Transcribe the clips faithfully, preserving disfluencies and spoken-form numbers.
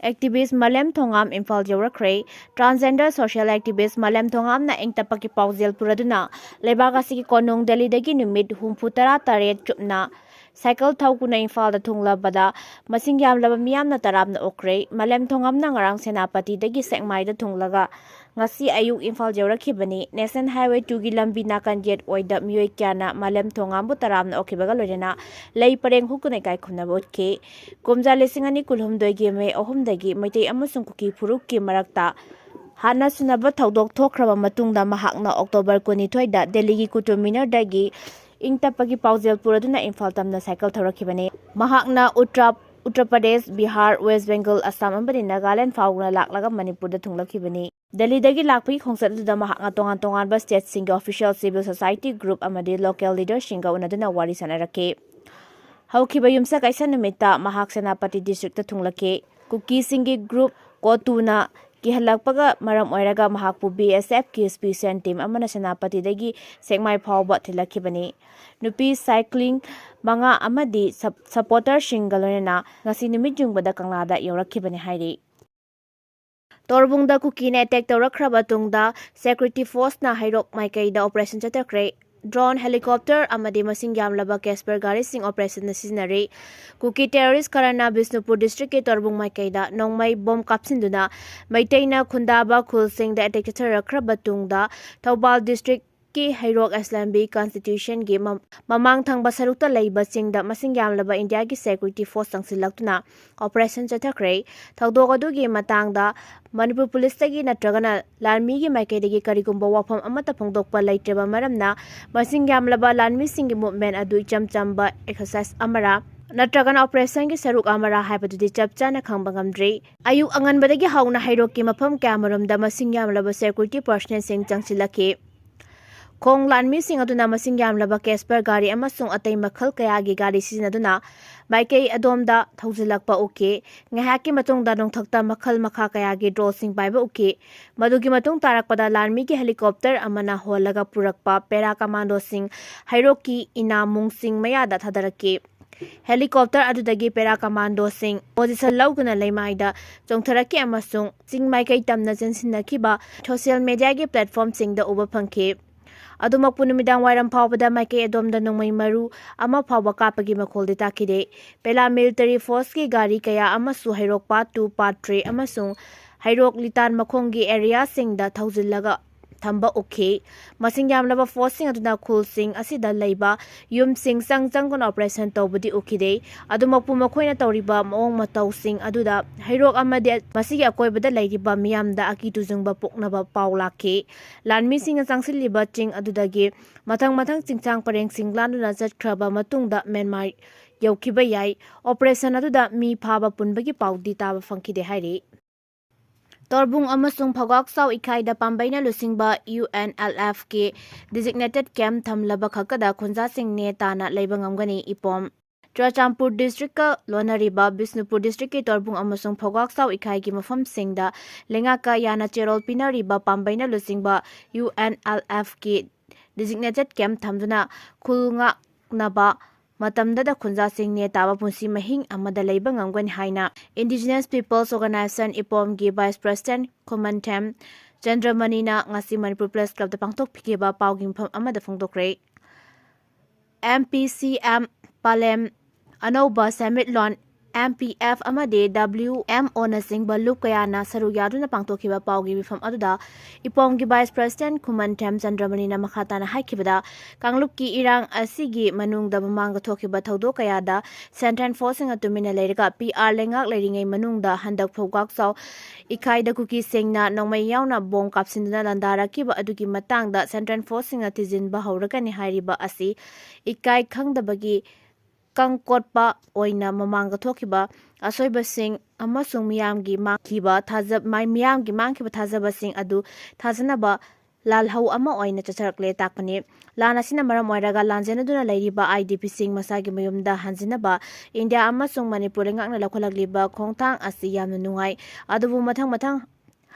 Activist ꯃꯥꯂꯦꯝ ꯊꯣꯉꯥꯝ Imphal ꯌꯧꯔꯛꯈ꯭ꯔꯦ꯫ Transgender social activist ꯃꯥꯂꯦꯝ ꯊꯣꯉꯥꯝꯅ ꯏꯪ ꯇꯞꯄꯒꯤ ꯄꯥꯎꯖꯦꯜ ꯄꯨꯔꯗꯨꯅ ꯂꯩꯕꯥꯛ ꯑꯁꯤꯒꯤ ꯀꯣꯅꯨꯡ ꯗꯦꯜꯂꯤꯗꯒꯤ ꯅꯨꯃꯤꯠ ꯍꯨꯝꯐꯨ ꯇꯔꯥ ꯇꯔꯦꯠ ꯆꯨꯞꯅ ꯁꯥꯏꯀꯜ ꯊꯧꯗꯨꯅ ꯏꯝꯐꯥꯜꯗ ꯊꯨꯡꯂꯕꯗ ꯃꯁꯤꯡ ꯌꯥꯝꯂꯕ ꯃꯤꯌꯥꯝꯅ ꯇꯔꯥꯝꯅ ꯑꯣꯛꯈ꯭ꯔꯦ꯫ ꯃꯥꯂꯦꯝ ꯊꯣꯉꯥꯝꯅ ꯉꯔꯥꯡ ꯁꯦꯅꯥꯄꯇꯤꯗꯒꯤ ꯁꯦꯛꯃꯥꯏꯗ ꯊꯨꯡꯂꯒ ꯉꯁꯤ ꯑꯌꯨꯛ ꯏꯝꯐꯥꯜ ꯌꯧꯔꯛꯈꯤꯕꯅꯤ꯫ National Highway two ꯒꯤ ꯂꯝꯕꯤ ꯅꯥꯀꯟ ꯌꯦꯠ ꯑꯣꯏꯗ ꯃꯤꯑꯣꯏ ꯀꯌꯥꯅ ꯃꯥꯂꯦꯝ ꯊꯣꯉꯥꯝꯕꯨ ꯇꯔꯥꯝꯅ ꯑꯣꯛꯈꯤꯕꯒ ꯂꯣꯏꯅꯅ ꯂꯩ ꯄꯔꯦꯡ ꯍꯨꯛꯇꯨꯅ ꯏꯀꯥꯏ ꯈꯨꯝꯅꯕ ꯎꯠꯈꯤ꯫ ꯀꯨꯝꯖꯥ ꯂꯤꯁꯤꯡ ꯑꯅꯤ ꯀꯨꯟꯍꯨꯝꯗꯣꯏꯒꯤ ꯃꯦ ꯑꯍꯨꯝꯗꯒꯤ ꯃꯩꯇꯩ ꯑꯃꯁꯨꯡ ꯀꯨꯀꯤ ꯐꯨꯔꯨꯞꯀꯤ ꯃꯔꯛꯇ ꯍꯥꯠꯅ ꯁꯨꯅꯕ ꯊꯧꯗꯣꯛ ꯊꯣꯛꯈ꯭ꯔꯕ ꯃꯇꯨꯡꯗ ꯃꯍꯥꯛꯅ ꯑꯣꯛꯇꯣꯕꯔ ꯀꯨꯟꯅꯤꯊꯣꯏꯗ ꯗꯦꯜꯂꯤꯒꯤ ꯀꯨꯇꯨꯕ ꯃꯤꯅꯔꯗꯒꯤ ꯏꯪ ꯇꯞꯄꯒꯤ ꯄꯥꯎꯖꯦꯜ ꯄꯨꯔꯗꯨꯅ ꯏꯝꯐꯥꯜ ꯇꯝꯅ ꯁꯥꯏꯀꯜ ꯊꯧꯔꯛꯈꯤꯕꯅꯤ꯫ ꯃꯍꯥꯛꯅ ꯎꯠꯇꯔ, ꯎꯠꯇꯔ ꯄ꯭ꯔꯗꯦꯁ, ꯕꯤꯍꯥꯔ, ꯋꯦꯁ ꯕꯦꯡꯒꯜ, ꯑꯁꯥꯝ ꯑꯃꯗꯤ ꯅꯥꯒꯥꯂꯦꯟ ꯐꯥꯎꯅ ꯂꯥꯛꯂꯒ ꯃꯅꯤꯄꯨꯔꯗ ꯊꯨꯡꯂꯛꯈꯤꯕꯅꯤ꯫ ꯗꯦꯜꯂꯤꯗꯒꯤ ꯂꯥꯛꯄꯒꯤ ꯈꯣꯡꯆꯠ ꯑꯗꯨꯗ ꯃꯍꯥꯛꯅ ꯇꯣꯉꯥꯟ ꯇꯣꯉꯥꯟꯕ ꯁ꯭ꯇꯦꯠꯁꯤꯡꯒꯤ official, civil society group ꯑꯃꯗꯤ local leaderꯁꯤꯡꯒ ꯎꯅꯗꯨꯅ ꯋꯥꯔꯤ ꯁꯥꯟꯅꯔꯛꯈꯤ꯫ ꯍꯧꯈꯤꯕ ꯌꯨꯝꯁꯀꯩꯁ ꯅꯨꯃꯤꯠꯇ ꯃꯍꯥꯛ ꯁꯦꯅꯥꯄꯇꯤ ꯗꯤꯁꯇ꯭ꯔꯤꯛꯇ ꯊꯨꯡꯂꯛꯈꯤ꯫ ꯀꯨꯀꯤꯁꯤꯡꯒꯤ group ꯀꯣꯇꯨꯅ ꯀꯤꯍꯜꯂꯛꯄꯒ ꯃꯔꯝ ꯑꯣꯏꯔꯒ ꯃꯍꯥꯛꯄꯨ BSFꯀꯤ special team ꯑꯃꯅ ꯁꯦꯅꯥꯄꯇꯤꯗꯒꯤ ꯁꯦꯛꯃꯥꯏ ꯐꯥꯎꯕ ꯊꯤꯜꯂꯛꯈꯤꯕꯅꯤ꯫ ꯅꯨꯄꯤ cycling ꯃꯉꯥ ꯑꯃꯗꯤ sup-, supporterꯁꯤꯡꯒ ꯂꯣꯏꯅꯅ ꯉꯁꯤ ꯅꯨꯃꯤꯠ ꯌꯨꯡꯕꯗ ꯀꯪꯂꯥꯗ ꯌꯧꯔꯛꯈꯤꯕꯅꯤ ꯍꯥꯏꯔꯤ꯫ ꯇꯣꯔꯕꯨꯡꯗ ꯀꯨꯀꯤꯅ attack ꯇꯧꯔꯛꯈ꯭ꯔꯕ ꯇꯨꯡꯗ security forceꯅ ꯍꯩꯔꯣꯛ ꯃꯥꯏꯀꯩꯗ operation ꯆꯠꯊꯈ꯭ꯔꯦ꯫ Drone, helicopter ꯑꯃꯗꯤ ꯃꯁꯤꯡ ꯌꯥꯝꯂꯕ Casper ꯒꯥꯔꯤꯁꯤꯡ operationꯗ ꯁꯤꯖꯤꯟꯅꯔꯤ꯫ ꯀꯨꯀꯤ terrorist ꯈꯔꯅ ꯕꯤꯁꯅꯨꯄꯨꯔ districtꯀꯤ ꯇꯣꯔꯕꯨꯡ ꯃꯥꯏꯀꯩꯗ ꯅꯣꯡꯃꯩ bomb ꯀꯥꯞꯁꯤꯟꯗꯨꯅ ꯃꯩꯇꯩꯅ ꯈꯨꯟꯗꯥꯕ ꯈꯨꯜꯁꯤꯡꯗ attack ꯆꯠꯊꯔꯛꯈ꯭ꯔꯕ ꯇꯨꯡꯗ ꯊꯧꯕꯥꯜ districtꯀꯤ ꯍꯩꯔꯣꯛ ꯑꯦꯁꯂꯦꯝꯕꯤ constituencyꯒꯤ ꯃ-, ꯃꯃꯥꯡ ꯊꯪꯕ ꯁꯔꯨꯛꯇ ꯂꯩꯕꯁꯤꯡꯗ ꯃꯁꯤꯡ ꯌꯥꯝꯂꯕ ꯏꯟꯗꯤꯌꯥꯒꯤ security force ꯆꯪꯁꯤꯜꯂꯛꯇꯨꯅ operation ꯆꯠꯊꯈ꯭ꯔꯦ꯫ ꯊꯧꯗꯣꯛ ꯑꯗꯨꯒꯤ ꯃꯇꯥꯡꯗ ꯃꯅꯤꯄꯨꯔ ꯄꯨꯂꯤꯁꯇꯒꯤ ꯅꯠꯇ꯭ꯔꯒꯅ ꯂꯥꯟꯃꯤꯒꯤ ꯃꯥꯏꯀꯩꯗꯒꯤ ꯀꯔꯤꯒꯨꯝꯕ ꯋꯥꯐꯝ ꯑꯃꯠꯇ ꯐꯣꯡꯗꯣꯛꯄ ꯂꯩꯇ꯭ꯔꯕ ꯃꯔꯝꯅ ꯃꯁꯤꯡ ꯌꯥꯝꯂꯕ ꯂꯥꯟꯃꯤꯁꯤꯡꯒꯤ movement ꯑꯗꯨ ꯏꯆꯝ ꯆꯝꯕ exercise ꯑꯃꯔꯥ ꯅꯠꯇ꯭ꯔꯒꯅ operationꯒꯤ ꯁꯔꯨꯛ ꯑꯃꯔꯥ ꯍꯥꯏꯕꯗꯨꯗꯤ ꯆꯞ ꯆꯥꯅ ꯈꯪꯕ ꯉꯝꯗ꯭ꯔꯤ꯫ ꯑꯌꯨꯛ ꯑꯉꯟꯕꯗꯒꯤ ꯍꯧꯅ ꯍꯩꯔꯣꯛꯀꯤ ꯃꯐꯝ ꯀꯌꯥꯃꯔꯣꯝꯗ ꯃꯁꯤꯡ ꯌꯥꯝꯂꯕ security personnelꯁꯤꯡ ꯆꯪꯁꯤꯜꯂꯛꯈꯤ꯫ ꯈꯣꯡ ꯂꯥꯟꯃꯤꯁꯤꯡ ꯑꯗꯨꯅ ꯃꯁꯤꯡ ꯌꯥꯝꯂꯕ Casper ꯒꯥꯔꯤ ꯑꯃꯁꯨꯡ ꯑꯇꯩ ꯃꯈꯜ ꯀꯌꯥꯒꯤ ꯒꯥꯔꯤ ꯁꯤꯖꯤꯟꯅꯗꯨꯅ ꯃꯥꯏꯀꯩ ꯑꯗꯣꯝꯗ ꯊꯧꯖꯤꯜꯂꯛꯄ ꯎꯈꯤ꯫ ꯉꯥꯏꯍꯥꯛꯀꯤ ꯃꯇꯨꯡꯗ ꯅꯣꯡꯊꯛꯇ ꯃꯈꯜ ꯃꯈꯥ ꯀꯌꯥꯒꯤ droneꯁꯤꯡ ꯄꯥꯏꯕ ꯎꯈꯤ꯫ ꯃꯗꯨꯒꯤ ꯃꯇꯨꯡ ꯇꯥꯔꯛꯄꯗ ꯂꯥꯟꯃꯤꯒꯤ helicopter ꯑꯃꯅ ꯍꯣꯜꯂꯒ ꯄꯨꯔꯛꯄ para commandoꯁꯤꯡ ꯍꯩꯔꯣꯛꯀꯤ ꯏꯅꯥ ꯃꯨꯡꯁꯤꯡ ꯃꯌꯥꯗ ꯊꯥꯗꯔꯛꯈꯤ꯫ ꯍꯦꯂꯤꯀꯣꯞꯇꯔ ꯑꯗꯨꯗꯒꯤ ꯄꯦꯔꯥ ꯀꯃꯥꯟꯗꯣꯁꯤꯡ ꯄꯣꯖꯤꯁꯟ ꯂꯧꯗꯨꯅ ꯂꯩꯃꯥꯏꯗ ꯆꯣꯡꯊꯔꯛꯈꯤ ꯑꯃꯁꯨꯡ ꯆꯤꯡ ꯃꯥꯏꯀꯩ ꯇꯝꯅ ꯆꯦꯟꯁꯤꯟꯅꯈꯤꯕ ꯁꯣꯁꯤꯌꯦꯜ ꯃꯦꯗꯤꯌꯥꯒꯤ ꯄ꯭ꯂꯦꯠꯐꯣꯝꯁꯤꯡꯗ ꯎꯕ ꯐꯪꯈꯤ꯫ ꯑꯗꯨꯃꯛꯄꯨ ꯅꯨꯃꯤꯗꯥꯡ ꯋꯥꯏꯔꯝ ꯐꯥꯎꯕꯗ ꯃꯥꯏꯀꯩ ꯑꯗꯣꯝꯗ ꯅꯣꯡꯃꯩ ꯃꯔꯨ ꯑꯃ ꯐꯥꯎꯕ ꯀꯥꯞꯄꯒꯤ ꯃꯈꯣꯜꯗꯤ ꯇꯥꯈꯤꯗꯦ꯫ ꯄꯦꯂꯥ ꯃꯤꯂꯤꯇꯔꯤ ꯐꯣꯔꯁꯀꯤ ꯒꯥꯔꯤ ꯀꯌꯥ ꯑꯃꯁꯨ ꯍꯩꯔꯣꯛ ꯄꯥꯠ ꯇꯨ, ꯄꯥꯠ ꯊ꯭ꯔꯤ ꯑꯃꯁꯨꯡ ꯍꯩꯔꯣꯛ ꯂꯤꯇꯥꯟ ꯃꯈꯣꯡꯒꯤ ꯑꯦꯔꯤꯌꯥꯁꯤꯡꯗ ꯊꯧꯖꯤꯜꯂꯒ ꯊꯝꯕ ꯎꯈꯤ꯫ ꯃꯁꯤꯡ ꯌꯥꯝꯂꯕ ꯐꯣꯔꯁꯁꯤꯡ ꯑꯗꯨꯅ ꯈꯨꯜꯁꯤꯡ ꯑꯁꯤꯗ ꯂꯩꯕ ꯌꯨꯝꯁꯤꯡ ꯆꯪ ꯆꯪꯗꯨꯅ ꯑꯣꯄꯔꯦꯁꯟ ꯇꯧꯕꯗꯤ ꯎꯈꯤꯗꯦ꯫ ꯑꯗꯨꯃꯛꯄꯨ ꯃꯈꯣꯏꯅ ꯇꯧꯔꯤꯕ ꯃꯑꯣꯡ ꯃꯇꯧꯁꯤꯡ ꯑꯗꯨꯗ ꯍꯩꯔꯣꯛ ꯑꯃꯗꯤ ꯃꯁꯤꯒꯤ ꯑꯀꯣꯏꯕꯗ ꯂꯩꯔꯤꯕ ꯃꯤꯌꯥꯝꯗ ꯑꯀꯤ ꯇꯨꯖꯨꯡꯕ ꯄꯣꯛꯅꯕ ꯄꯥꯎ ꯂꯥꯛꯈꯤ꯫ ꯂꯥꯟꯃꯤꯁꯤꯡꯅ ꯆꯪꯁꯤꯜꯂꯤꯕ ꯆꯤꯡ ꯑꯗꯨꯗꯒꯤ ꯃꯊꯪ ꯃꯊꯪ ꯆꯤꯡꯁꯥꯡ ꯄꯔꯦꯡꯁꯤꯡ ꯂꯥꯟꯗꯨꯅ ꯆꯠꯈ꯭ꯔꯕ ꯃꯇꯨꯡꯗ ꯃ꯭ꯌꯥꯟꯃꯥꯔ ꯌꯧꯈꯤꯕ ꯌꯥꯏ꯫ ꯑꯣꯄꯔꯦꯁꯟ ꯑꯗꯨꯗ ꯃꯤ ꯐꯥꯕ ꯄꯨꯟꯕꯒꯤ ꯄꯥꯎꯗꯤ ꯇꯥꯕ ꯐꯪꯈꯤꯗꯦ ꯍꯥꯏꯔꯤ꯫ ꯇꯣꯔꯕꯨꯡ ꯑꯃꯁꯨꯡ ꯐꯧꯒꯥꯛꯆꯥꯎ ꯏꯀꯥꯏꯗ ꯄꯥꯝꯕꯩꯅ ꯂꯨꯆꯤꯡꯕ ꯌꯨ ꯑꯦꯟ ꯑꯦꯜ ꯑꯦꯐꯀꯤ ꯗꯤꯖꯤꯒꯅꯦꯇꯦꯗ ꯀꯦꯝꯞ ꯊꯝꯂꯕ ꯈꯛꯇꯗ ꯈꯨꯟꯖꯥꯁꯤꯡ ꯅꯦ ꯇꯥꯅ ꯂꯩꯕ ꯉꯝꯒꯅꯤ, ꯏꯄꯣꯝ꯫ ꯆꯨꯔꯆꯥꯟꯄꯨꯔ ꯗꯤꯁꯇ꯭ꯔꯤꯛꯀ ꯂꯣꯟꯅꯔꯤꯕ ꯕꯤꯁꯅꯨꯄꯨꯔ ꯗꯤꯁꯇ꯭ꯔꯤꯛꯀꯤ ꯇꯣꯔꯕꯨꯡ ꯑꯃꯁꯨꯡ ꯐꯧꯒꯥꯛꯆꯥꯎ ꯏꯀꯥꯏꯒꯤ ꯃꯐꯝꯁꯤꯡꯗ ꯂꯩꯉꯥꯛꯀ ꯌꯥꯅ ꯆꯦꯔꯣꯜ ꯄꯤꯅꯔꯤꯕ ꯄꯥꯝꯕꯩꯅ ꯂꯨꯆꯤꯡꯕ ꯌꯨ ꯑꯦꯟ ꯑꯦꯜ ꯑꯦꯐꯀꯤ ꯗꯤꯖꯤꯒꯅꯦꯇꯦꯗ ꯀꯦꯝꯞ ꯊꯝꯗꯨꯅ ꯈꯨꯜ ꯉꯥꯛꯅꯕ ꯃꯇꯝꯗꯗ ꯈꯨꯟꯖꯥꯁꯤꯡ ꯅꯦ ꯇꯥꯕ ꯄꯨꯟꯁꯤ ꯃꯍꯤꯡ ꯑꯃꯗ ꯂꯩꯕ ꯉꯝꯒꯅꯤ ꯍꯥꯏꯅ ꯏꯟꯗꯤꯖꯤꯅꯁ ꯄꯤꯄꯜꯁ ꯑꯣꯔꯒꯅꯥꯏꯖꯦꯁꯟ, ꯏꯄꯣꯝꯒꯤ ꯚꯥꯏꯁ ꯄ꯭ꯔꯦꯁꯤꯗꯦꯟꯠ ꯈꯨꯃꯟꯊꯦꯝ ꯆꯟꯗ꯭ꯔꯃꯅꯤꯅ ꯉꯁꯤ ꯃꯅꯤꯄꯨꯔ ꯄ꯭ꯔꯦꯁ ꯀ꯭ꯂꯕꯇ ꯄꯥꯡꯊꯣꯛꯈꯤꯕ ꯄꯥꯎꯒꯤ ꯃꯤꯐꯝ ꯑꯃꯗ ꯐꯣꯡꯗꯣꯛꯈ꯭ꯔꯦ꯫ ꯑꯦꯝ ꯄꯤ ꯁꯤ ꯑꯦꯝ ꯄꯥꯂꯦꯝ, ꯑꯅꯧꯕ ꯁꯦꯟꯃꯤꯠꯂꯣꯟ, ꯑꯦꯝ ꯄꯤ ꯑꯦꯐ ꯑꯃꯗꯤ ꯗꯕ꯭ꯂꯤꯎ ꯑꯦꯝ ꯑꯣꯅꯆꯤꯡꯕ ꯂꯨꯞ ꯀꯌꯥꯅ ꯁꯔꯨꯛ ꯌꯥꯗꯨꯅ ꯄꯥꯡꯊꯣꯛꯈꯤꯕ ꯄꯥꯎꯒꯤ ꯃꯤꯐꯝ ꯑꯗꯨꯗ ꯏꯄꯣꯝꯒꯤ ꯚꯥꯏꯁ ꯄ꯭ꯔꯦꯁꯤꯗꯦꯟꯠ ꯈꯨꯃꯟꯊꯦꯝ ꯆꯟꯗ꯭ꯔꯃꯅꯤꯅ ꯃꯈꯥ ꯇꯥꯅ ꯍꯥꯏꯈꯤꯕꯗ, ꯀꯥꯡꯂꯨꯞꯀꯤ ꯏꯔꯥꯡ ꯑꯁꯤꯒꯤ ꯃꯅꯨꯡꯗ ꯃꯃꯥꯡꯗ ꯊꯣꯛꯈꯤꯕ ꯊꯧꯗꯣꯛ ꯀꯌꯥꯗ ꯁꯦꯟꯇ꯭ꯔꯦꯜ ꯐꯣꯔꯁꯁꯤꯡꯅ ꯇꯨꯃꯤꯟꯅ ꯂꯩꯔꯒ ꯄꯤ ꯑꯥꯔ ꯂꯩꯉꯥꯛ ꯂꯩꯔꯤꯉꯩ ꯃꯅꯨꯡꯗ ꯍꯟꯗꯛ ꯐꯧꯒꯥꯛꯆꯥꯎ ꯏꯀꯥꯏꯗ ꯀꯨꯀꯤꯁꯤꯡꯅ ꯅꯣꯡꯃꯩ ꯌꯥꯎꯅ ꯕꯣꯝ ꯀꯥꯞꯁꯤꯟꯗꯨꯅ ꯂꯥꯟꯗꯥꯔꯛꯈꯤꯕ ꯑꯗꯨꯒꯤ ꯃꯇꯥꯡꯗ ꯁꯦꯟꯇ꯭ꯔꯦꯜ ꯐꯣꯔꯁꯁꯤꯡꯅ ꯊꯤꯖꯤꯟꯕ ꯍꯧꯔꯒꯅꯤ ꯍꯥꯏꯔꯤꯕ ꯑꯁꯤ ꯏꯀꯥꯏ ꯈꯪꯗꯕꯒꯤ ꯀꯥꯡ ꯀꯣꯠꯄ ꯑꯣꯏꯅ ꯃꯃꯥꯡꯗ ꯊꯣꯛꯈꯤꯕ ꯑꯁꯣꯏꯕꯁꯤꯡ ꯑꯃꯁꯨꯡ ꯃꯤꯌꯥꯝꯒꯤ ꯃꯥꯡꯈꯤꯕ ꯊꯥꯖ-, ꯃꯥꯏ-, ꯃꯤꯌꯥꯝꯒꯤ ꯃꯥꯡꯈꯤꯕ ꯊꯥꯖꯕꯁꯤꯡ ꯑꯗꯨ ꯊꯥꯖꯅꯕ ꯂꯥꯜꯍꯧ ꯑꯃ ꯑꯣꯏꯅ ꯆꯠꯊꯔꯛꯂꯦ ꯇꯥꯛꯄꯅꯤ꯫ ꯂꯥꯟ ꯑꯁꯤꯅ ꯃꯔꯝ ꯑꯣꯏꯔꯒ ꯂꯥꯟꯖꯦꯟꯅꯗꯨꯅ ꯂꯩꯔꯤꯕ ꯑꯥꯏ ꯗꯤ ꯄꯤꯁꯤꯡ ꯃꯁꯥꯒꯤ ꯃꯌꯨꯝꯗ ꯍꯟꯖꯤꯟꯅꯕ ꯏꯟꯗꯤꯌꯥ ꯑꯃꯁꯨꯡ ꯃꯅꯤꯄꯨꯔ ꯂꯩꯉꯥꯛꯅ ꯂꯧꯈꯠꯂꯛꯂꯤꯕ ꯈꯣꯡꯊꯥꯡ ꯑꯁꯤ ꯌꯥꯝꯅ ꯅꯨꯡꯉꯥꯏ꯫ ꯑꯗꯨꯕꯨ ꯃꯊꯪ ꯃꯊꯪ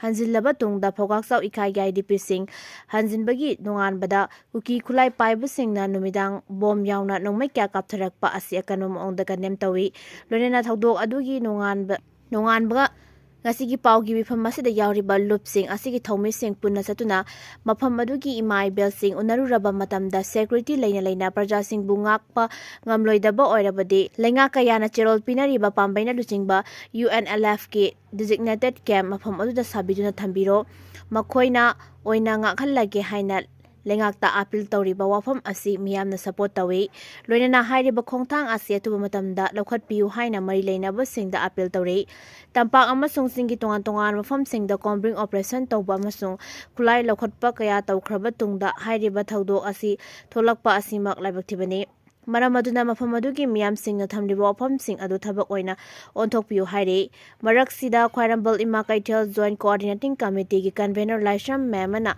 ꯍꯟꯖꯤꯜꯂꯕ ꯇꯨꯡꯗ ꯐꯧꯒꯥꯛꯆꯥꯎ ꯏꯀꯥꯏꯒꯤ IDPꯁꯤꯡ ꯍꯟꯖꯤꯟꯕꯒꯤ ꯅꯣꯡꯉꯥꯟꯕꯗ ꯀꯨꯀꯤ ꯈꯨꯠꯂꯥꯏ ꯄꯥꯏꯕꯁꯤꯡꯅ ꯅꯨꯃꯤꯗꯥꯡ ꯕꯣꯝ ꯌꯥꯎꯅ ꯅꯣꯡꯃꯩ ꯀꯌꯥ ꯀꯥꯞꯊꯔꯛꯄ ꯑꯁꯤ ꯑꯀꯟꯕ ꯃꯑꯣꯡꯗ ꯀꯟꯗꯦꯝ ꯇꯧꯏ꯫ ꯂꯣꯏꯅꯅ ꯊꯧꯗꯣꯛ ꯑꯗꯨꯒꯤ ꯅꯣꯡꯉꯥꯟꯕ ꯅꯣꯡꯉꯥꯟꯕ ꯉꯁꯤꯒꯤ ꯄꯥꯎꯒꯤ ꯃꯤꯐꯝ ꯑꯁꯤꯗ ꯌꯥꯎꯔꯤꯕ ꯂꯨꯞꯁꯤꯡ ꯑꯁꯤꯒꯤ ꯊꯧꯃꯤꯁꯤꯡ ꯄꯨꯟꯅ ꯆꯠꯇꯨꯅ ꯃꯐꯝ ꯑꯗꯨꯒꯤ ꯏꯃꯥ ꯏꯕꯦꯜꯁꯤꯡ ꯎꯅꯔꯨꯔꯕ ꯃꯇꯝꯗ security ꯂꯩꯅ ꯂꯩꯅ ꯄ꯭ꯔꯖꯥꯁꯤꯡꯕꯨ ꯉꯥꯛꯄ ꯉꯝꯂꯣꯏꯗꯕ ꯑꯣꯏꯔꯕꯗꯤ ꯂꯩꯉꯥꯛ ꯀꯌꯥꯅ ꯆꯦꯔꯣꯜ ꯄꯤꯅꯔꯤꯕ ꯄꯥꯝꯕꯩꯅ ꯂꯨꯆꯤꯡꯕ UNLFꯀꯤ designated camp ꯃꯐꯝ ꯑꯗꯨꯗ ꯁꯥꯕꯤꯗꯨꯅ ꯊꯝꯕꯤꯔꯣ꯫ ꯃꯈꯣꯏꯅ ꯑꯣꯏꯅ ꯉꯥꯛꯍꯜꯂꯒꯦ ꯍꯥꯏꯅ ꯂꯩꯉꯥꯛꯇ ꯑꯥꯄꯤꯜ ꯇꯧꯔꯤꯕ ꯋꯥꯐꯝ ꯑꯁꯤ ꯃꯤꯌꯥꯝꯅ support ꯇꯧꯏ꯫ ꯂꯣꯏꯅꯅ ꯍꯥꯏꯔꯤꯕ ꯈꯣꯡꯊꯥꯡ ꯑꯁꯤ ꯑꯊꯨꯕ ꯃꯇꯝꯗ ꯂꯧꯈꯠꯄꯤꯌꯨ ꯍꯥꯏꯅ ꯃꯔꯤ ꯂꯩꯅꯕꯁꯤꯡꯗ ꯑꯥꯄꯤꯜ ꯇꯧꯔꯤ꯫ ꯇꯝꯄꯥꯛ ꯑꯃꯁꯨꯡ ꯆꯤꯡꯒꯤ ꯇꯣꯉꯥꯟ ꯇꯣꯉꯥꯟꯕ ꯃꯐꯝꯁꯤꯡꯗ combing operation ꯇꯧꯕ ꯑꯃꯁꯨꯡ ꯈꯨꯠꯂꯥꯏ ꯂꯧꯈꯠꯄ ꯀꯌꯥ ꯇꯧꯈ꯭ꯔꯕ ꯇꯨꯡꯗ ꯍꯥꯏꯔꯤꯕ ꯊꯧꯗꯣꯛ ꯑꯁꯤ ꯊꯣꯛꯂꯛꯄ ꯑꯁꯤꯃꯛ ꯂꯥꯏꯕꯛ ꯊꯤꯕꯅꯤ꯫ ꯃꯔꯝ ꯑꯗꯨꯅ ꯃꯐꯝ ꯑꯗꯨꯒꯤ ꯃꯤꯌꯥꯝꯁꯤꯡꯅ ꯊꯝꯂꯤꯕ ꯋꯥꯐꯝꯁꯤꯡ ꯑꯗꯨ ꯊꯕꯛ ꯑꯣꯏꯅ ꯑꯣꯟꯊꯣꯛꯄꯤꯌꯨ ꯍꯥꯏꯔꯤ꯫ ꯃꯔꯛꯁꯤꯗ ꯈ꯭ꯋꯥꯏꯔꯝꯕꯜ ꯏꯃꯥ ꯀꯩꯊꯦꯜ Joint Coordinating Committeeꯒꯤ convener ꯂꯥꯏꯁ꯭ꯔꯝ ꯃꯦꯝ ꯑꯃꯅ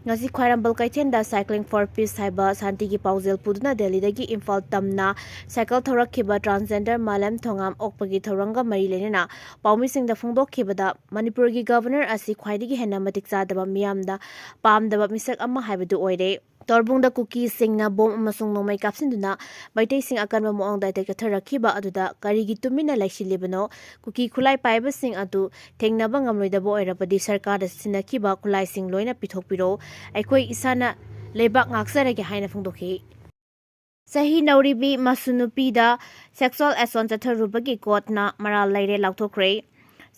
ꯉꯁꯤ ꯈ꯭ꯋꯥꯏꯔꯝꯕꯜ ꯀꯩꯊꯦꯜꯗ Cycling for Peace ꯍꯥꯏꯕ ꯁꯥꯟꯇꯤꯒꯤ ꯄꯥꯎꯖꯦꯜ ꯄꯨꯗꯨꯅ ꯗꯦꯜꯂꯤꯗꯒꯤ ꯏꯝꯐꯥꯜ ꯇꯝꯅ ꯁꯥꯏꯀꯜ ꯊꯧꯔꯛꯈꯤꯕ transgender ꯃꯥꯂꯦꯝ ꯊꯣꯉꯥꯝ ꯑꯣꯛꯄꯒꯤ ꯊꯧꯔꯝꯒ ꯃꯔꯤ ꯂꯩꯅꯅ ꯄꯥꯎꯃꯤꯁꯤꯡꯗ ꯐꯣꯡꯗꯣꯛꯈꯤꯕꯗ ꯃꯅꯤꯄꯨꯔꯒꯤ governor ꯑꯁꯤ ꯈ꯭ꯋꯥꯏꯗꯒꯤ ꯍꯦꯟꯅ ꯃꯇꯤꯛ ꯆꯥꯗꯕ, ꯃꯤꯌꯥꯝꯗ ꯄꯥꯝꯗꯕ ꯃꯤꯁꯛ ꯑꯃ ꯍꯥꯏꯕꯗꯨ ꯑꯣꯏꯔꯦ꯫ ꯇꯣꯔꯕꯨꯡꯗ ꯀꯨꯀꯤꯁꯤꯡꯅ ꯕꯣꯝ ꯑꯃꯁꯨꯡ ꯅꯣꯡꯃꯩ ꯀꯥꯞꯁꯤꯟꯗꯨꯅ ꯃꯩꯇꯩꯁꯤꯡ ꯑꯀꯟꯕ ꯃꯑꯣꯡꯗ attack ꯆꯠꯊꯔꯛꯈꯤꯕ ꯑꯗꯨꯗ ꯀꯔꯤꯒꯤ ꯇꯨꯃꯤꯟꯅ ꯂꯩꯁꯤꯜꯂꯤꯕꯅꯣ? ꯀꯨꯀꯤ ꯈꯨꯠꯂꯥꯏ ꯄꯥꯏꯕꯁꯤꯡ ꯑꯗꯨ ꯊꯦꯡꯅꯕ ꯉꯝꯂꯣꯏꯗꯕ ꯑꯣꯏꯔꯕꯗꯤ ꯁꯔꯀꯥꯔꯗ ꯁꯤꯖꯤꯟꯅꯈꯤꯕ ꯈꯨꯠꯂꯥꯏꯁꯤꯡ ꯂꯣꯏꯅ ꯄꯤꯊꯣꯛꯄꯤꯔꯣ꯫ ꯑꯩꯈꯣꯏ ꯏꯁꯥꯅ ꯂꯩꯕꯥꯛ ꯉꯥꯛꯆꯔꯒꯦ ꯍꯥꯏꯅ ꯐꯣꯡꯗꯣꯛꯈꯤ꯫ ꯆꯍꯤ ꯅꯧꯔꯤꯕꯤ ꯃꯁꯨ ꯅꯨꯄꯤꯗ sexual assault ꯆꯠꯊꯔꯨꯕꯒꯤ courtꯅ ꯃꯔꯥꯜ ꯂꯩꯔꯦ ꯂꯥꯎꯊꯣꯛꯈ꯭ꯔꯦ꯫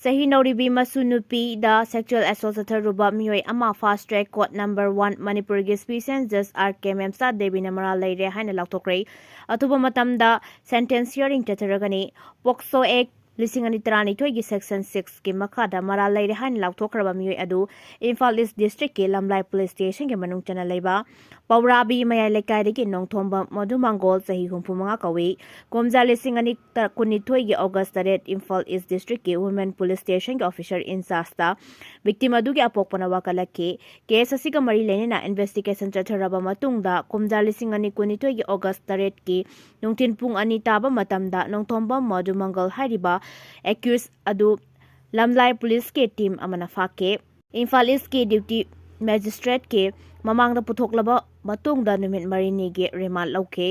ꯆꯍꯤ ꯅꯧꯔꯤꯕꯤ ꯃꯁꯨ ꯅꯨꯄꯤꯗ sexual assault ꯆꯠꯊꯔꯨꯕ ꯃꯤꯑꯣꯏ ꯑꯃ fast track court number one ꯃꯅꯤꯄꯨꯔꯒꯤ special judge R K ꯃꯦꯝꯆꯥ ꯗꯦꯕꯤꯅ ꯃꯔꯥꯜ ꯂꯩꯔꯦ ꯍꯥꯏꯅ ꯂꯥꯎꯊꯣꯛꯈ꯭ꯔꯦ꯫ ꯑꯊꯨꯕ ꯃꯇꯝꯗ sentence hearing ꯆꯠꯊꯔꯒꯅꯤ꯫ POCSO Act ꯂꯤꯁꯤꯡ ꯑꯅꯤ ꯇꯔꯥꯅꯤꯊꯣꯏꯒꯤ section sixꯀꯤ ꯃꯈꯥꯗ ꯃꯔꯥꯜ ꯂꯩꯔꯦ ꯍꯥꯏꯅ ꯂꯥꯎꯊꯣꯛꯈ꯭ꯔꯕ ꯃꯤꯑꯣꯏ ꯑꯗꯨ ꯏꯝꯐꯥꯜ East districtꯀꯤ ꯂꯝꯂꯥꯏ police stationꯒꯤ ꯃꯅꯨꯡ ꯆꯟꯅ ꯂꯩꯕ ꯄꯧꯔꯥꯕꯤ ꯃꯌꯥꯏ ꯂꯩꯀꯥꯏꯗꯒꯤ ꯅꯣꯡꯊꯣꯝꯕꯝ ꯃꯙꯨ ꯃꯪꯒꯣꯜ, ꯆꯍꯤ ꯍꯨꯝꯐꯨ ꯃꯉꯥ ꯀꯧꯏ꯫ ꯀꯨꯝꯖꯥ ꯂꯤꯁꯤꯡ ꯑꯅꯤ ꯀꯨꯟꯅꯤꯊꯣꯏꯒꯤ August ꯇꯔꯦꯠ Imphal East districtꯀꯤ women police stationꯒꯤ officer in chargeꯇ victim ꯑꯗꯨꯒꯤ ꯑꯄꯣꯛꯄꯅ ꯋꯥꯀꯠꯂꯛꯈꯤ꯫ Case ꯑꯁꯤꯒ ꯃꯔꯤ ꯂꯩꯅꯅ investigation ꯆꯠꯊꯔꯕ ꯃꯇꯨꯡꯗ ꯀꯨꯝꯖꯥ ꯂꯤꯁꯤꯡ ꯑꯅꯤ ꯀꯨꯟꯅꯤꯊꯣꯏꯒꯤ August ꯇꯔꯦꯠꯀꯤ ꯅꯨꯡꯊꯤꯜ ꯄꯨꯡ ꯑꯅꯤ ꯇꯥꯕ ꯃꯇꯝꯗ ꯅꯣꯡꯊꯣꯝꯕꯝ ꯃꯙꯨ ꯃꯪꯒꯜ ꯍꯥꯏꯔꯤꯕ accused ꯑꯗꯨ ꯂꯝꯂꯥꯏ ꯄꯨꯂꯤꯁꯀꯤ ꯇꯤꯝ ꯑꯃꯅ ꯐꯥꯈꯤ꯫ ꯏꯝꯐꯥꯜ ꯏꯁꯀꯤ ꯗ꯭ꯌꯨꯇꯤ ꯃꯦꯖꯤꯁꯇ꯭ꯔꯦꯠꯀꯤ ꯃꯃꯥꯡꯗ ꯄꯨꯊꯣꯛꯂꯕ ꯃꯇꯨꯡꯗ ꯅꯨꯃꯤꯠ ꯃꯔꯤꯅꯤꯒꯤ ꯔꯤꯃꯥꯟ ꯂꯧꯈꯤ꯫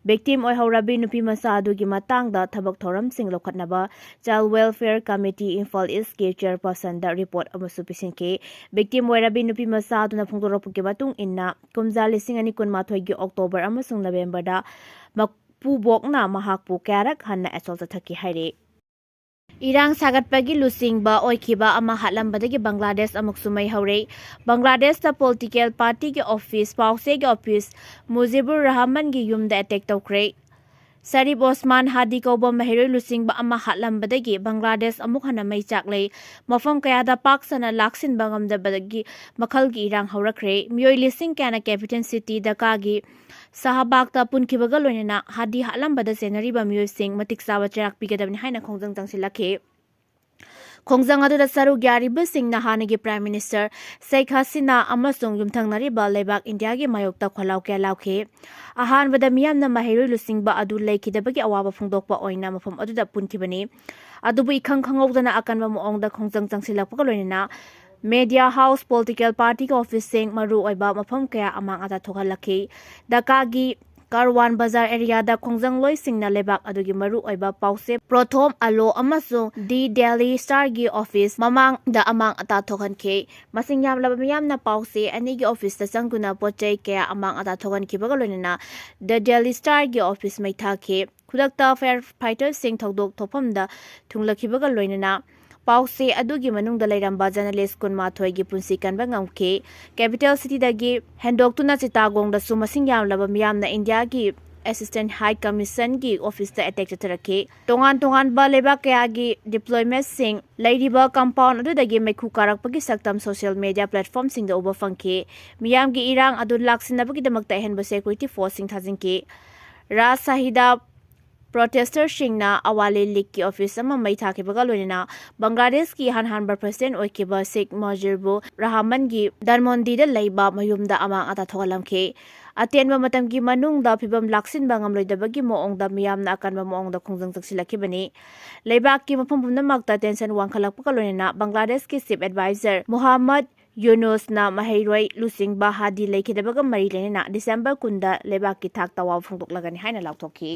ꯚꯤꯛꯇꯤꯝ ꯑꯣꯏꯍꯧꯔꯕꯤ ꯅꯨꯄꯤ ꯃꯆꯥ ꯑꯗꯨꯒꯤ ꯃꯇꯥꯡꯗ ꯊꯕꯛ ꯊꯧꯔꯝꯁꯤꯡ ꯂꯧꯈꯠꯅꯕ Child Welfare Committee ꯏꯝꯐꯥꯜ ꯏꯁꯀꯤ ꯆꯦꯌꯔꯄꯔꯁꯟꯗ ꯔꯤꯄꯣꯔꯠ ꯑꯃꯁꯨ ꯄꯤꯁꯤꯟꯈꯤ꯫ ꯚꯤꯛꯇꯤꯝ ꯑꯣꯏꯔꯕꯤ ꯅꯨꯄꯤ ꯃꯆꯥ ꯑꯗꯨꯅ ꯐꯣꯡꯗꯣꯔꯛꯄꯒꯤ ꯃꯇꯨꯡ ꯏꯟꯅ, ꯀꯨꯝꯖꯥ ꯂꯤꯁꯤꯡ ꯑꯅꯤ ꯀꯨꯟꯃꯥꯊꯣꯏꯒꯤ ꯑꯣꯛꯇꯣꯕꯔ ꯑꯃꯁꯨꯡ ꯅꯕꯦꯝꯕꯔꯗ ꯃꯄꯨꯕꯣꯛꯅ ꯃꯍꯥꯛꯄꯨ ꯀꯌꯥꯔꯛ ꯍꯟꯅ ꯑꯦꯁꯣꯜ ꯆꯠꯊꯈꯤ ꯍꯥꯏꯔꯤ꯫ ꯏꯔꯥꯡ ꯁꯥꯒꯠꯄꯒꯤ ꯂꯨꯆꯤꯡꯕ ꯑꯣꯏꯈꯤꯕ ꯑꯃ ꯍꯥꯠꯂꯝꯕꯗꯒꯤ ꯕꯪꯒ꯭ꯂꯥꯗꯦꯁ ꯑꯃꯨꯛꯁꯨ ꯃꯩ ꯍꯧꯔꯦ꯫ ꯕꯪꯒ꯭ꯂꯥꯗꯦꯁꯇ ꯄꯣꯂꯤꯇꯤꯀꯦꯜ ꯄꯥꯔꯇꯤꯒꯤ ꯑꯣꯐꯤꯁ, ꯄꯥꯎꯆꯦꯒꯤ ꯑꯣꯐꯤꯁ, ꯃꯨꯖꯤꯕꯨꯔ ꯔꯍꯃꯟꯒꯤ ꯌꯨꯝꯗ ꯑꯦꯇꯦꯛ ꯇꯧꯈ꯭ꯔꯦ꯫ ꯁꯔꯤꯞ ꯑꯣꯁꯃꯥꯟ ꯍꯥꯗꯤ ꯀꯧꯕ ꯃꯍꯩꯔꯣꯏ ꯂꯨꯆꯤꯡꯕ ꯑꯃ ꯍꯥꯠꯂꯝꯕꯗꯒꯤ ꯕꯪꯒ꯭ꯂꯥꯗꯦꯁ ꯑꯃꯨꯛ ꯍꯟꯅ ꯃꯩ ꯆꯥꯛꯂꯦ꯫ ꯃꯐꯝ ꯀꯌꯥꯗ ꯄꯥꯛ ꯁꯟꯅ ꯂꯥꯛꯁꯤꯟꯕ ꯉꯝꯗꯕꯗꯒꯤ ꯃꯈꯜꯒꯤ ꯏꯔꯥꯡ ꯍꯧꯔꯛꯈ꯭ꯔꯦ꯫ ꯃꯤꯑꯣꯏ ꯂꯤꯁꯤꯡ ꯀꯌꯥꯅ ꯀꯦꯄꯤꯇꯦꯜ ꯁꯤꯇꯤ ꯙꯀꯥꯒꯤ ꯁꯍꯥꯕꯥꯒꯇ ꯄꯨꯟꯈꯤꯕꯒ ꯂꯣꯏꯅꯅ ꯍꯥꯗꯤ ꯍꯥꯠꯂꯝꯕꯗ ꯆꯦꯟꯅꯔꯤꯕ ꯃꯤꯑꯣꯏꯁꯤꯡ ꯃꯇꯤꯛ ꯆꯥꯕ ꯆꯩꯔꯥꯛ ꯄꯤꯒꯗꯕꯅꯤ ꯍꯥꯏꯅ ꯈꯣꯡꯖꯪ ꯆꯪꯁꯤꯜꯂꯛꯈꯤ꯫ ꯈꯣꯡꯖꯪ ꯑꯗꯨꯗ ꯁꯔꯨꯛ ꯌꯥꯔꯤꯕꯁꯤꯡꯅ ꯍꯥꯟꯅꯒꯤ ꯄ꯭ꯔꯥꯏꯝ ꯃꯤꯅꯤꯁꯇꯔ ꯁꯦꯈ ꯍꯁꯤꯅꯥ ꯑꯃꯁꯨꯡ ꯌꯨꯝꯊꯪꯅꯔꯤꯕ ꯂꯩꯕꯥꯛ ꯏꯟꯗꯤꯌꯥꯒꯤ ꯃꯥꯌꯣꯛꯇ ꯈꯣꯜꯂꯥꯎ ꯀꯌꯥ ꯂꯥꯎꯈꯤ꯫ ꯑꯍꯥꯟꯕꯗ ꯃꯤꯌꯥꯝꯅ ꯃꯍꯩꯔꯣꯏ ꯂꯨꯆꯤꯡꯕ ꯑꯗꯨ ꯂꯩꯈꯤꯗꯕꯒꯤ ꯑꯋꯥꯕ ꯐꯣꯡꯗꯣꯛꯄ ꯑꯣꯏꯅ ꯃꯐꯝ ꯑꯗꯨꯗ ꯄꯨꯟꯈꯤꯕꯅꯤ꯫ ꯑꯗꯨꯕꯨ ꯏꯈꯪ ꯈꯪꯍꯧꯗꯅ ꯑꯀꯟꯕ ꯃꯑꯣꯡꯗ ꯈꯣꯡꯖꯪ ꯆꯪꯁꯤꯜꯂꯛꯄꯒ ꯂꯣꯏꯅꯅ ꯃꯦꯗꯤꯌꯥ ꯍꯥꯎꯁ, ꯄꯣꯂꯤꯇꯤꯀꯦꯜ ꯄꯥꯔꯇꯤꯒꯤ ꯑꯣꯐꯤꯁꯁꯤꯡ, ꯃꯔꯨꯑꯣꯏꯕ ꯃꯐꯝ ꯀꯌꯥ ꯑꯃꯥꯡ ꯑꯇꯥ ꯊꯣꯛꯍꯜꯂꯛꯈꯤ꯫ ꯙꯀꯥꯒꯤ ꯀꯥꯔꯋꯥꯟ ꯕꯖꯥꯔ ꯑꯦꯔꯤꯌꯥꯗ ꯈꯣꯡꯖꯪꯂꯣꯏꯁꯤꯡꯅ ꯂꯩꯕꯥꯛ ꯑꯗꯨꯒꯤ ꯃꯔꯨꯑꯣꯏꯕ ꯄꯥꯎꯆꯦ ꯄ꯭ꯔꯣꯊꯣꯝ ꯑꯂꯣ ꯑꯃꯁꯨꯡ ꯗꯤ ꯗꯦꯂꯤ ꯁ꯭ꯇꯥꯔꯒꯤ ꯑꯣꯐꯤꯁ ꯃꯃꯥꯡꯗ ꯑꯃꯥꯡ ꯑꯇꯥ ꯊꯣꯛꯍꯟꯈꯤ꯫ ꯃꯁꯤꯡ ꯌꯥꯝꯂꯕ ꯃꯤꯌꯥꯝꯅ ꯄꯥꯎꯆꯦ ꯑꯅꯤꯒꯤ ꯑꯣꯐꯤꯁꯇ ꯆꯪꯗꯨꯅ ꯄꯣꯠ ꯆꯩ ꯀꯌꯥ ꯑꯃꯥꯡ ꯑꯇꯥ ꯊꯣꯛꯍꯟꯈꯤꯕꯒ ꯂꯣꯏꯅꯅ ꯗ ꯗꯦꯂꯤ ꯁ꯭ꯇꯥꯔꯒꯤ ꯑꯣꯐꯤꯁ ꯃꯩ ꯊꯥꯈꯤ꯫ ꯈꯨꯗꯛꯇ ꯐꯥꯌꯔ ꯐꯥꯏꯇꯔꯁꯤꯡ ꯊꯧꯗꯣꯛ ꯊꯣꯛꯐꯝꯗ ꯊꯨꯡꯂꯈꯤꯕꯒ ꯂꯣꯏꯅꯅ ꯄꯥꯎꯆꯦ ꯑꯗꯨꯒꯤ ꯃꯅꯨꯡꯗ ꯂꯩꯔꯝꯕ ꯖꯔꯅꯦꯂꯤꯁ ꯀꯨꯟꯃꯥꯊꯣꯏꯒꯤ ꯄꯨꯟꯁꯤ ꯀꯟꯕ ꯉꯝꯈꯤ꯫ ꯀꯦꯄꯤꯇꯦꯜ ꯁꯤꯇꯤꯗꯒꯤ ꯍꯦꯟꯗꯣꯛꯇꯨꯅ ꯆꯤꯇꯥꯒꯣꯡꯗꯁꯨ ꯃꯁꯤꯡ ꯌꯥꯝꯂꯕ ꯃꯤꯌꯥꯝꯅ ꯏꯟꯗꯤꯌꯥꯒꯤ ꯑꯦꯁꯤꯁꯇꯦꯟ ꯍꯥꯏ ꯀꯃꯤꯁꯟꯒꯤ ꯑꯣꯐꯤꯁꯇ ꯑꯦꯇꯦꯛ ꯆꯠꯊꯔꯛꯈꯤ꯫ ꯇꯣꯉꯥꯟ ꯇꯣꯉꯥꯟꯕ ꯂꯩꯕꯥꯛ ꯀꯌꯥꯒꯤ ꯗꯤꯄ꯭ꯂꯣꯃꯦꯠꯁꯤꯡ ꯂꯩꯔꯤꯕ ꯀꯝꯄꯥꯎꯟ ꯑꯗꯨꯗꯒꯤ ꯃꯩꯈꯨ ꯀꯥꯔꯛꯄꯒꯤ ꯁꯛꯇꯝ ꯁꯣꯁꯤꯌꯦꯜ ꯃꯦꯗꯤꯌꯥ ꯄ꯭ꯂꯦꯠꯐꯣꯔꯝꯁꯤꯡꯗ ꯎꯕ ꯐꯪꯈꯤ꯫ ꯃꯤꯌꯥꯝꯒꯤ ꯏꯔꯥꯡ ꯑꯗꯨ ꯂꯥꯛꯁꯤꯟꯅꯕꯒꯤꯗꯃꯛꯇ ꯑꯍꯦꯟꯕ ꯁꯦꯀ꯭ꯌꯨꯔꯤꯇꯤ ꯐꯣꯔꯁꯁꯤꯡ ꯊꯥꯖꯤꯟꯈꯤ꯫ ꯔꯥꯖꯁꯥꯍꯤꯗ ꯄ꯭ꯔꯣꯇꯦꯁꯇꯔꯁꯤꯡꯅ ꯑꯋꯥꯂꯤ ꯂꯤꯒꯀꯤ ꯑꯣꯐꯤꯁ ꯑꯃ ꯃꯩ ꯊꯥꯈꯤꯕꯒ ꯂꯣꯏꯅꯅ ꯕꯪꯒ꯭ꯂꯥꯗꯦꯁꯀꯤ ꯏꯍꯥꯟ ꯍꯥꯟꯕ ꯄ꯭ꯔꯁꯤꯗꯦꯟ ꯑꯣꯏꯈꯤꯕ ꯁꯦꯈ ꯃꯨꯖꯤꯕꯨꯔ ꯔꯍꯃꯟꯒꯤ ꯙꯟꯃꯣꯟꯗꯤꯗ ꯂꯩꯕ ꯃꯌꯨꯝꯗ ꯑꯃꯥꯡ ꯑꯇꯥ ꯊꯣꯛꯍꯜꯂꯝꯈꯤ꯫ ꯑꯇꯦꯟꯕ ꯃꯇꯝꯒꯤ ꯃꯅꯨꯡꯗ ꯐꯤꯚꯝ ꯂꯥꯛꯁꯤꯟꯕ ꯉꯝꯂꯣꯏꯗꯕꯒꯤ ꯃꯑꯣꯡꯗ ꯃꯤꯌꯥꯝꯅ ꯑꯀꯟꯕ ꯃꯑꯣꯡꯗ ꯈꯣꯡꯖꯪ ꯆꯪꯁꯤꯜꯂꯛꯈꯤꯕꯅꯤ꯫ ꯂꯩꯕꯥꯛꯀꯤ ꯃꯐꯝ ꯄꯨꯝꯅꯃꯛꯇ ꯇꯦꯟꯁꯟ ꯋꯥꯡꯈꯠꯂꯛꯄꯒ ꯂꯣꯏꯅꯅ ꯕꯪꯒ꯭ꯂꯥꯗꯦꯁꯀꯤ ꯆꯤꯐ ꯑꯦꯗꯚꯥꯏꯖꯔ ꯃꯨꯍꯝꯃꯗ ꯌꯨꯅꯨꯁꯅ ꯃꯍꯩꯔꯣꯏ ꯂꯨꯆꯤꯡꯕ ꯍꯥꯗꯤ ꯂꯩꯈꯤꯗꯕꯒ ꯃꯔꯤ ꯂꯩꯅꯅ ꯗꯤꯁꯦꯝꯕꯔ ꯀꯨꯟꯗ ꯂꯩꯕꯥꯛꯀꯤ ꯊꯥꯛꯇ ꯑꯋꯥꯕ ꯐꯣꯡꯗꯣꯛꯂꯒꯅꯤ ꯍꯥꯏꯅ ꯂꯥꯎꯊꯣꯛꯈꯤ꯫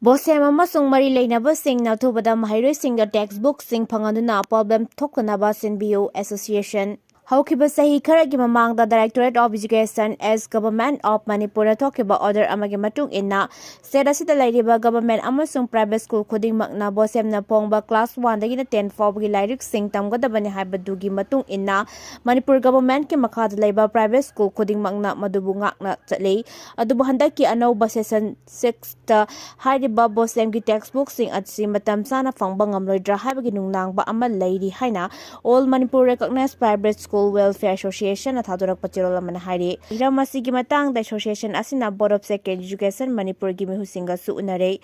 ꯕꯣꯁꯦꯝ ꯑꯃꯁꯨꯡ ꯃꯔꯤ ꯂꯩꯅꯕꯁꯤꯡꯅ ꯑꯊꯨꯕꯗ ꯃꯍꯩꯔꯣꯏꯁꯤꯡꯗ ꯇꯦꯛꯁꯕꯨꯛꯁꯤꯡ ꯐꯪꯍꯟꯗꯨꯅ ꯄ꯭ꯔꯣꯕ꯭ꯂꯦꯝ ꯊꯣꯛꯇꯅꯕ ꯁꯤꯟꯕꯤꯌꯨ ꯑꯦꯁꯣꯁꯤꯌꯦꯁꯟ꯫ ꯍꯧꯈꯤꯕ ꯆꯍꯤ ꯈꯔꯒꯤ ꯃꯃꯥꯡꯗ Directorate of Education as Government of Manipur ꯅ ꯊꯣꯛꯈꯤꯕ ꯑꯣꯔꯗꯔ ꯑꯃꯒꯤ ꯃꯇꯨꯡ ꯏꯟꯅ, ꯁ꯭ꯇꯦꯠ ꯑꯁꯤꯗ ꯂꯩꯔꯤꯕ ꯒꯚꯔꯟꯃꯦꯟꯠ ꯑꯃꯁꯨꯡ ꯄ꯭ꯔꯥꯏꯚꯦꯠ ꯁ꯭ꯀꯨꯜ ꯈꯨꯗꯤꯡꯃꯛꯅ ꯕꯣꯁꯦꯝꯅ ꯐꯣꯡꯕ ꯀ꯭ꯂꯥꯁ ꯋꯥꯟꯗꯒꯤꯅ ꯇꯦꯟ ꯐꯥꯎꯕꯒꯤ ꯂꯥꯏꯔꯤꯛꯁꯤꯡ ꯇꯝꯒꯗꯕꯅꯤ ꯍꯥꯏꯕꯗꯨꯒꯤ ꯃꯇꯨꯡ ꯏꯟꯅ, ꯃꯅꯤꯄꯨꯔ ꯒꯚꯔꯟꯃꯦꯟꯠꯀꯤ ꯃꯈꯥꯗ ꯂꯩꯕ ꯄ꯭ꯔꯥꯏꯚꯦꯠ ꯁ꯭ꯀꯨꯜ ꯈꯨꯗꯤꯡꯃꯛꯅ ꯃꯗꯨꯕꯨ ꯉꯥꯛꯅ ꯆꯠꯂꯤ꯫ ꯑꯗꯨꯕꯨ ꯍꯟꯗꯛꯀꯤ ꯑꯅꯧꯕ ꯁꯦꯁꯟ ꯁꯤꯛꯁꯇ ꯍꯥꯏꯔꯤꯕ ꯕꯣꯁꯦꯝꯒꯤ ꯇꯦꯛꯁꯕꯨꯛꯁꯤꯡ ꯑꯁꯤ ꯃꯇꯝ ꯆꯥꯅ ꯐꯪꯕ ꯉꯝꯂꯣꯏꯗ꯭ꯔꯥ ꯍꯥꯏꯕꯒꯤ ꯅꯨꯡꯅꯥꯡꯕ ꯑꯃ ꯂꯩꯔꯤ ꯍꯥꯏꯅ All Manipur Recognized Private School Welfare Association ꯅ ꯊꯥꯗꯣꯔꯛꯄ ꯆꯦꯔꯣꯜ ꯑꯃꯅ ꯍꯥꯏꯔꯤ꯫ ꯍꯤꯔꯝ ꯑꯁꯤꯒꯤ ꯃꯇꯥꯡꯗ ꯑꯦꯁꯣꯁꯤꯌꯦꯁꯟ ꯑꯁꯤꯅ Board of Secondary Education ꯃꯅꯤꯄꯨꯔꯒꯤ ꯃꯤꯍꯨꯠꯁꯤꯡꯒꯁꯨ ꯎꯅꯔꯦ꯫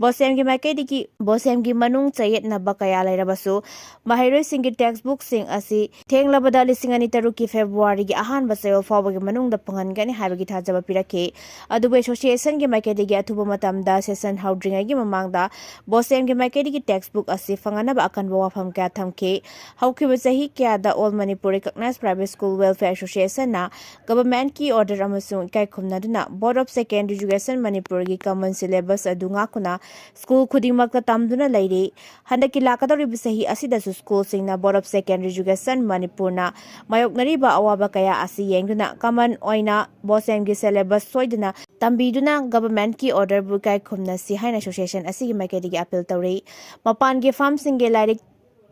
ꯕꯣꯁꯦꯝꯒꯤ ꯃꯥꯏꯀꯩꯗꯒꯤ, ꯕꯣꯁꯦꯝꯒꯤ ꯃꯅꯨꯡ ꯆꯌꯦꯠꯅꯕ ꯀꯌꯥ ꯂꯩꯔꯕꯁꯨ, ꯃꯍꯩꯔꯣꯏꯁꯤꯡꯒꯤ ꯇꯦꯛꯁꯕꯨꯛꯁꯤꯡ ꯑꯁꯤ ꯊꯦꯡꯂꯕꯗ ꯂꯤꯁꯤꯡ ꯑꯅꯤ ꯇꯔꯨꯛꯀꯤ ꯐꯦꯕ꯭ꯔꯨꯋꯥꯔꯤꯒꯤ ꯑꯍꯥꯟꯕ ꯆꯌꯣꯜ ꯐꯥꯎꯕꯒꯤ ꯃꯅꯨꯡꯗ ꯐꯪꯍꯟꯒꯅꯤ ꯍꯥꯏꯕꯒꯤ ꯊꯥꯖꯕ ꯄꯤꯔꯛꯈꯤ꯫ ꯑꯗꯨꯕꯨ ꯑꯦꯁꯣꯁꯤꯌꯦꯁꯟꯒꯤ ꯃꯥꯏꯀꯩꯗꯒꯤ ꯑꯊꯨꯕ ꯃꯇꯝꯗ ꯁꯦꯁꯟ ꯍꯧꯗ꯭ꯔꯤꯉꯩꯒꯤ ꯃꯃꯥꯡꯗ ꯕꯣꯁꯦꯝꯒꯤ ꯃꯥꯏꯀꯩꯗꯒꯤ ꯇꯦꯛꯁꯕꯨꯛ ꯑꯁꯤ ꯐꯪꯍꯟꯅꯕ ꯑꯀꯟꯕ ꯋꯥꯐꯝ ꯀꯌꯥ ꯊꯝꯈꯤ꯫ ꯍꯧꯈꯤꯕ ꯆꯍꯤ ꯀꯌꯥꯗ All Manipur Recognized Private School Welfare Association ꯅ ꯒꯚꯔꯟꯃꯦꯟꯠꯀꯤ ꯑꯣꯔꯗꯔ ꯑꯃꯁꯨꯡ ꯏꯀꯥꯏ ꯈꯨꯝꯅꯗꯨꯅ Board of Secondary Education ꯃꯅꯤꯄꯨꯔꯒꯤ ꯀꯃꯟ ꯁꯤꯂꯦꯕꯁ ꯑꯗꯨ ꯉꯥꯛꯇꯨꯅ ꯁ꯭ꯀꯨꯜ ꯈꯨꯗꯤꯡꯃꯛꯇ ꯇꯝꯗꯨꯅ ꯂꯩꯔꯤ꯫ ꯍꯟꯗꯛꯀꯤ ꯂꯥꯛꯀꯗꯧꯔꯤꯕ ꯆꯍꯤ ꯑꯁꯤꯗꯁꯨ ꯁ꯭ꯀꯨꯜꯁꯤꯡꯅ Board of Secondary Education ꯃꯅꯤꯄꯨꯔꯅ ꯃꯥꯌꯣꯛꯅꯔꯤꯕ ꯑꯋꯥꯕ ꯀꯌꯥ ꯑꯁꯤ ꯌꯦꯡꯗꯨꯅ ꯀꯃꯟ ꯑꯣꯏꯅ ꯕꯣꯁꯦꯝꯒꯤ ꯁꯤꯂꯦꯕꯁ ꯁꯣꯏꯗꯅ ꯇꯝꯕꯤꯗꯨꯅ ꯒꯚꯔꯟꯃꯦꯟꯠꯀꯤ ꯑꯣꯔꯗꯔꯕꯨ ꯏꯀꯥꯏ ꯈꯨꯝꯅꯁꯤ ꯍꯥꯏꯅ ꯑꯦꯁꯣꯁꯤꯌꯦꯁꯟ ꯑꯁꯤꯒꯤ ꯃꯥꯏꯀꯩꯗꯒꯤ ꯑꯄꯤꯜ ꯇꯧꯔꯤ꯫ ꯃꯄꯥꯟꯒꯤ ꯐꯥꯔꯝꯁꯤꯡꯒꯤ ꯂꯥꯏꯔꯤꯛ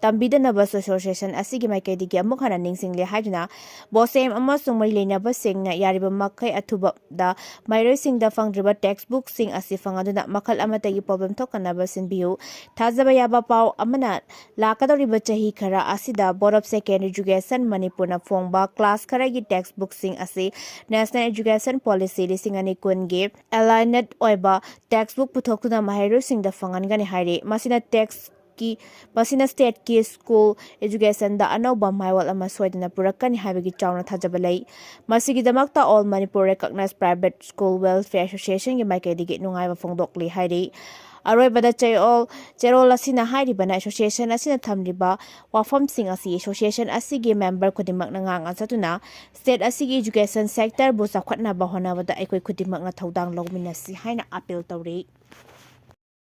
ꯇꯝꯕꯤꯗꯅꯕꯁꯨ ꯑꯦꯁꯣꯁꯤꯌꯦꯁꯟ ꯑꯁꯤꯒꯤ ꯃꯥꯏꯀꯩꯗꯒꯤ ꯑꯃꯨꯛ ꯍꯟꯅ ꯅꯤꯡꯁꯤꯡꯂꯦ ꯍꯥꯏꯗꯨꯅ ꯕꯣꯁꯦꯝ ꯑꯃꯁꯨꯡ ꯃꯔꯤ ꯂꯩꯅꯕꯁꯤꯡꯅ ꯌꯥꯔꯤꯕ ꯃꯈꯩ ꯑꯊꯨꯕꯗ ꯃꯍꯩꯔꯣꯏꯁꯤꯡꯗ ꯐꯪꯗ꯭ꯔꯤꯕ ꯇꯦꯛꯁ ꯕꯨꯛꯁꯤꯡ ꯑꯁꯤ ꯐꯪꯍꯟꯗꯨꯅ ꯃꯈꯜ ꯑꯃꯠꯇꯒꯤ ꯄ꯭ꯔꯣꯕ꯭ꯂꯦꯝ ꯊꯣꯛꯇꯅꯕ ꯁꯤꯟꯕꯤꯌꯨ꯫ ꯊꯥꯖꯕ ꯌꯥꯕ ꯄꯥꯎ ꯑꯃꯅ, ꯂꯥꯛꯀꯗꯧꯔꯤꯕ ꯆꯍꯤ ꯈꯔ ꯑꯁꯤꯗ Board of Secondary Education ꯃꯅꯤꯄꯨꯔꯅ ꯐꯣꯡꯕ ꯀ꯭ꯂꯥꯁ ꯈꯔꯒꯤ ꯇꯦꯛꯁ ꯕꯨꯛꯁꯤꯡ ꯑꯁꯤ National Education Policy ꯂꯤꯁꯤꯡ ꯑꯅꯤ ꯀꯨꯟꯒꯤ aligned ꯑꯣꯏꯕ ꯇꯦꯛꯁ ꯕꯨꯛ ꯄꯨꯊꯣꯛꯇꯨꯅ ꯃꯍꯩꯔꯣꯏꯁꯤꯡꯗ ꯐꯪꯍꯟꯒꯅꯤ ꯍꯥꯏꯔꯤ꯫ ꯃꯁꯤꯅ ꯇꯦꯛꯁꯀꯤ ꯃꯁꯤꯅ ꯁ꯭ꯇꯦꯠꯀꯤ ꯁ꯭ꯀꯨꯜ ꯑꯦꯖꯨꯀꯦꯁꯟꯗ ꯑꯅꯧꯕ ꯃꯥꯏꯑꯣꯟ ꯑꯃ ꯁꯣꯏꯗꯅ ꯄꯨꯔꯛꯀꯅꯤ ꯍꯥꯏꯕꯒꯤ ꯆꯥꯎꯅ ꯊꯥꯖꯕ ꯂꯩ꯫ ꯃꯁꯤꯒꯤꯗꯃꯛꯇ All Manipur Recognized Private School Welfare Associationꯒꯤ ꯃꯥꯏꯀꯩꯗꯒꯤ ꯅꯨꯡꯉꯥꯏꯕ ꯐꯣꯡꯗꯣꯛꯂꯤ ꯍꯥꯏꯔꯤ꯫ ꯑꯔꯣꯏꯕꯗ ꯆꯦꯔꯣꯜ ꯆꯦꯔꯣꯜ ꯑꯁꯤꯅ ꯍꯥꯏꯔꯤꯕꯅ ꯑꯦꯁꯣꯁꯤꯌꯦꯁꯟ ꯑꯁꯤꯅ ꯊꯝꯂꯤꯕ ꯋꯥꯐꯝꯁꯤꯡ ꯑꯁꯤ ꯑꯦꯁꯣꯁꯤꯌꯦꯁꯟ ꯑꯁꯤꯒꯤ ꯃꯦꯝꯕꯔ ꯈꯨꯗꯤꯡꯃꯛꯅ ꯉꯥꯛꯅ ꯆꯠꯇꯨꯅ ꯁ꯭ꯇꯦꯠ ꯑꯁꯤꯒꯤ ꯑꯦꯖꯨꯀꯦꯁꯟ ꯁꯦꯛꯇꯔꯕꯨ ꯆꯥꯎꯈꯠꯅꯕ ꯍꯣꯠꯅꯕꯗ ꯑꯩꯈꯣꯏ ꯈꯨꯗꯤꯡꯃꯛꯅ ꯊꯧꯗꯥꯡ ꯂꯧꯃꯤꯟꯅꯁꯤ ꯍꯥꯏꯅ ꯑꯥꯄꯤꯜ ꯇꯧꯔꯤ꯫